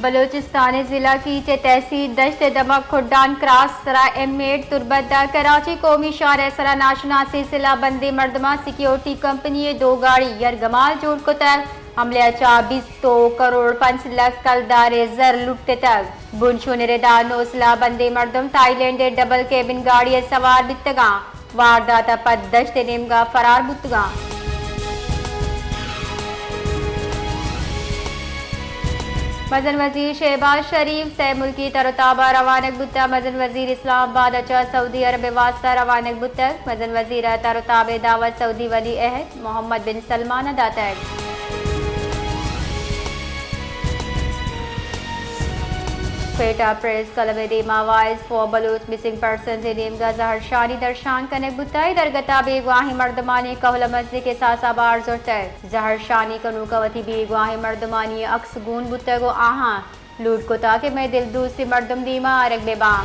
بلوچستان ءِ ضلع کیچ ءِ تحصیل دشت ءِ دمگ کھڈان کراس ءِ سرا ایم ایٹ تربت ءَ کراچی قومی شاہراہ ءِ سرا ناشناسیں سلاہ بندیں مردماں سیکیورٹی کمپنی ءِ دو گاڑی یرغمال جوڑ کتگ۔ حملہ ءَ چہ بیست کروڑ پنچ لکھ کلدار ءِ زر لٹتگ۔ بنشون ءِ ردا نو سلاہ بندیں مردم تھائی لینڈ ءِ ڈبل کیبن گاڑی ءَ سوار بیتگاں۔ واردات ءَ پد دشت ءِ نیمگ ءَ فرار بوتگاں۔ مزن وزیر شہباز شریف سئے ملکی تر ءُ تاب ءَ روانگ بوتگ۔ مزن وزیر اسلام آباد ءَ چہ سعودی عرب ءِ واستہ روانگ بوتگ۔ مزن وزیر ءِ تر ءُ تاب ءِ دعوت سعودی ولی عہد محمد بن سلمان ءَ داتگ۔ کوئٹہ پریس کلب ءِ دیما voice for Baloch missing persons ءِ نیمگ ءَ زہرشانی درشان کنگ بوتگ۔ اے درگت ءَ بیگواہیں مردمانی کہول ءَ مزنیں کساس ءَ بار زرتگ۔ زہرشانی کنوک ءَ وتی بیگواہیں مردمانی عکس گون بوتگ ءُ آہاں لوٹ کتگ کہ مئے دلدوستیں مردم دیما آرگ بہ باں۔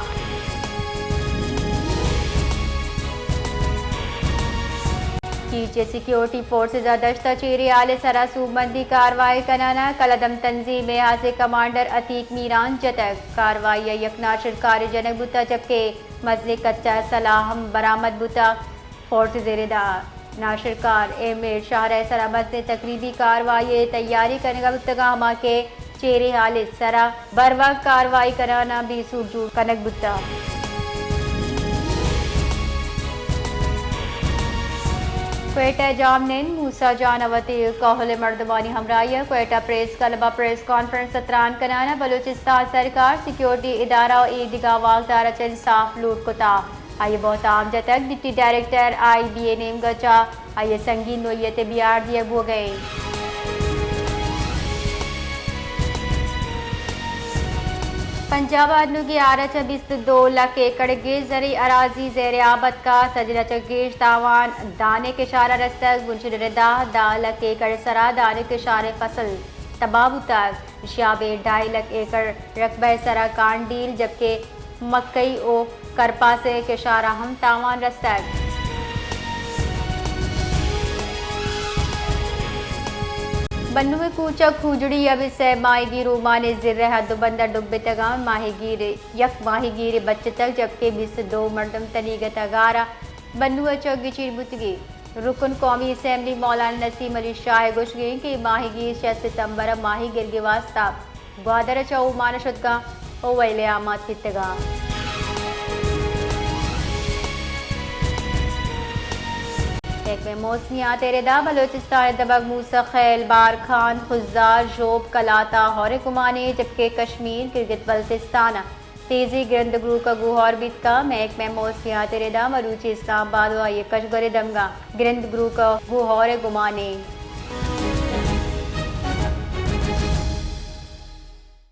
کیچ ءِ سیکیورٹی فورسز ءَ دشت ءَ چیریں ہال ءِ سرا سوبمندی کاروائی کنان ءَ کلدم تنظیم ءِ ہاسیں کمانڈر عتیق میران جتگ۔ کاروائی ءَ یک ناشرکارے جنگ بوتگ، جبکہ مزنیں کچا سلاہ ہم برآمد بوتگ۔ فورسز ءِ ردا ناشرکار ایم ایٹ شاہراہ ءِ سرا مزنیں تقریبی کاروائی ءِ تیاری کنگ ءَ بوتگاں، ہما کہ چیریں ہال ءِ سرا بروک کاروائی کنان ءَ بے سوٹ جوڑ کنگ بوتگ۔ کوئٹہ ءِ جام نند موسی جان ءَ وتی کہول ءِ مردمانی ہمراہی ءَ کوئٹہ پریس کلب ءَ پریس کانفرنس ءَ تران کنان ءَ بلوچستان سرکار، سیکیورٹی ادارہ ءُ ایدگہ واکدار ءَ چہ انصاف لوٹ کتگ۔ آئی ءَ بہتام جتگ، ڈپٹی ڈائریکٹر آئی بی ءِ نیمگ ءَ چہ آئی ءِ سنگین نوعیت ءِ بیہار دیگ بوگ ءَ انت۔ پنجاب ءَ انوگیں ہار ءَ چہ بیست ءُ دو لکھ ایکڑ گیش زرعی اراضی زیر آب اتکگ، سجل ءَ چہ گیش تاوان دان ءِ کشار ءَ رستگ، بنشون ءِ ردا دہ لکھ ایکڑ ءِ سرا دان ءِ کشار ءِ فصل تباہ بوتگ۔ ایشی ءَ ابید ڈھائی لکھ ایکڑ رقبہ ءِ سرا کانڈیل، جبکہ مکئی ءُ کرپاس ءِ کشار ءَ ہم تاوان رستگ۔ بنو ءِ کوچگ کھوجڑی ءَ بہ سئے ماہیگیر اومان ءِ زر ءِ حد ءُ بند ءَ ڈبتگ انت۔ ماہیگیر، یک ماہیگیرے بچتگ، جبکہ بیست ءُ دو مردم تنیگتہ گار ءَ بنو ءَ چہ گچین بوتگی۔ رکن قومی اسمبلی مولانا نسیم علی شاہ ءِ گوشگ انت کہ اے ماہیگیر شش ستمبر ءَ ماہی گرگ ءِ واستہ گوادر ءَ چہ اومان ءَ شتگاں ءُ ویل ءَ آماچ بیتگاں۔ محکمہ موسمیات ءِ ردا بلوچستان ءِ دمگ موسی خیل، بارکھان، خضدار، ژوب، کلات ءَ ہور ءِ گمان انت، جبکہ کشمیر، گلگت بلتستان ءَ تیزیں گرند گروک ءَ گوں ہور بیت کنت۔ محکمہ موسمیات ءِ ردا مروچی اسلام آباد ءُ آئی ءِ کشگور ءِ دمگاں گرند گروک ءَ گوں ہور ءِ گمان انت۔